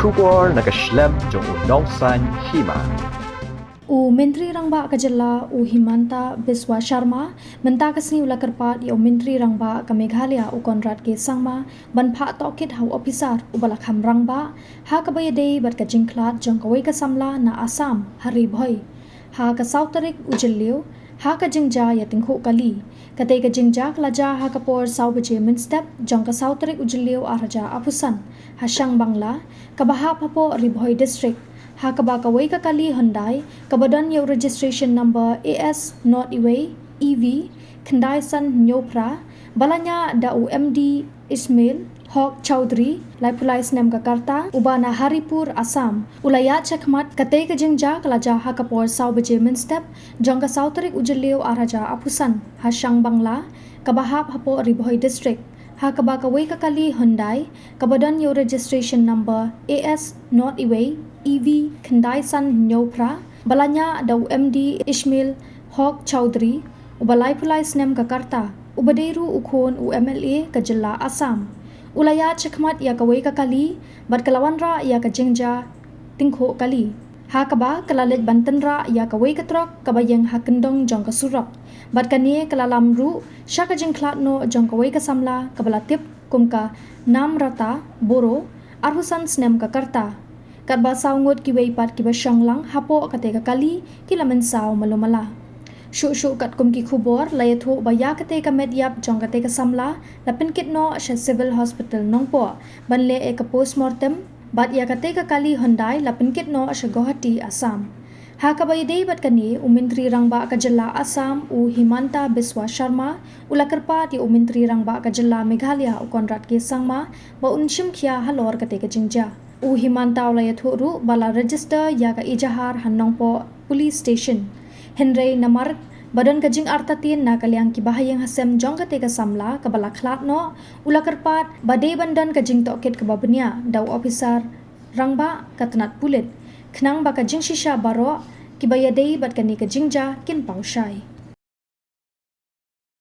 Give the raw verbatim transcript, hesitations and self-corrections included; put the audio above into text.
Khubor na ka shlem jong u Nongsaiñ Hima. U Myntri Rangbah ka Jylla u Himanta Biswa Sharma mynta ka sngi u la kyrpad ïa u Myntri Rangbah ka Meghalaya u Conrad K Sangma ban phah tohkit ha u ophisar uba la kham rangbah ha kaba ïadei bad ka jingkhlad jong kawei ka samla na Assam ha Ri Bhoi ha ka saw tarik u Jylliew ha ka jingjia tyngkhuh kali. Katei ka jingjia ka la jia ha ka por saw baje mynstep jong ka saw tarik u Jylliew ar hajar arphew san ha Shang Bangla kaba hap hapoh Ri Bhoi District, ha kaba kawei ka kali Hyundai kaba don ïa u registration number A S nought wei E V khyndai san hynñiew phra ba la ñiah da u M D Ismail Hok Chowdhury, laiphew lai snem ka rta, uba na Haripur, Assam, u la ïaid shakhmat. Katei ka jingjia ka la jia ha ka por saw baje mynstep jong ka saw tarik u Jylliew ar hajar arphew san ha Shang Bangla kaba hap hapoh Ri Bhoi District, ha kaba kawei ka kali Hyundai kaba don ïa u registration number A S nought wei E V khyndai san hynñiew phra ba la ñiah da u M D Ismail Hok Chowdhury, uba laiphew lai snem ka rta, uba dei ruh u khun u M L A ka Jylla Assam. U la ïaid shakhmat ïa kawei ka kali bad ka la wanrah ïa ka jingjia tyngkhuh kali, ha kaba ka la leit ban tynrah ïa kawei ka trok kaba ïeng ha kyndong jong ka surok, bad kane ka la lam ruh sha ka jingkhlad noh jong kawei ka samla kaba la tip kum ka Namrata Boro, arphew san snem ka rta. Katba saw ngut kiwei pat kiba shong lang hapoh katei ka kali ki la mynsaw malu mala. Shuh shuh katkum ki khubor la ïathuh ba ïa katei ka met ïap jong katei ka samla la pynkit noh sha Civil Hospital Nongpoh ban leh ïa ka postmortem, bad ïa katei ka kali Hyundai la pynkit noh sha Guwahati, Assam. Ha kaba ïadei bad kane, u Myntri Rangbah ka Jylla Assam u Himanta Biswa Sharma u la kyrpad ïa u Myntri Rangbah ka Jylla Meghalaya u Conrad K Sangma ba un shim khia halor katei ka jingjia. U Himanta u la ïathuh ruh ba la register ïa ka ejahar ha Nongpoh Police Station. Hynrei namar ba don ka jingartatien na ka liang ki bahaïing hasem jong katei ka samla kaba la khlad noh, u la kyrpad ba dei ban don ka jingtohkit kaba bniah da u ophisar rangbah ka tnat pulit, khnang ba ka jingshisha baroh kiba ïadei bad kane ka jingjia kin paw shai.